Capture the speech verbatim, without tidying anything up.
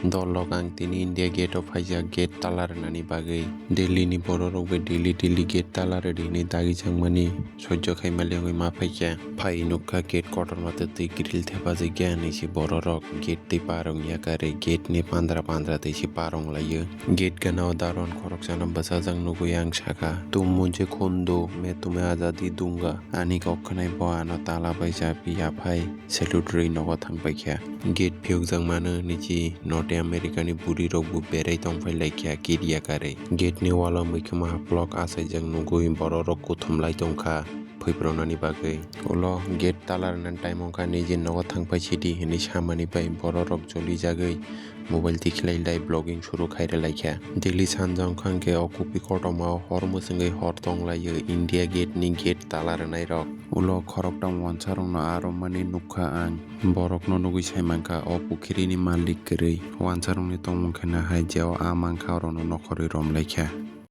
Dolok ang tini India gate o phaijak gate tala rwnani bagwi. Delhi ni bororok bai daily daily gate tala rwdi hinwi dagijakmani sojjo khaima lengwi ma phaikha. Phai nukha gate kotorma tei twi grill thepajak ya hinwi se bororok gate twi par wngya karwi gate ni pandra pandra twi se par wnglaio. Gate gana o daron khoroksano bwsajak nugwi ang sakha, "Tum mujhe khun do, main tumhe azadi dunga." Ani kok khwnai bo ano tala bai chabi yaphai salute rwi nogo thangpaikha. Gate phiyokjak mano niji North America ni bwrwi rok bo berai tongphai laikha kiriya karwi. Gate ni wall o muikhwma block achaijak nugwi bororok kuthumlai tongkha phuiprwnani bagwi. Ulo gate tala rwnani time wngkha, "Niji nogo thangphai sidi," hinwi samani bai bororok jolijagwi mobile tikhlai lai vlogging suru khairwi laikha. Delhi sanja wngkha hwnkhe o kupi kotorma o hor mwchwngwi hor tonglaio India gate ni gate tala rwnairok. Ulo khoroktham wansarokno aro mani nukha ang. Borokno nugwi saimankha o pukhirini malik kwrwi. Wansarokni tongmung khe nahai jeo a mankha orokno nokhorwi romlaikha.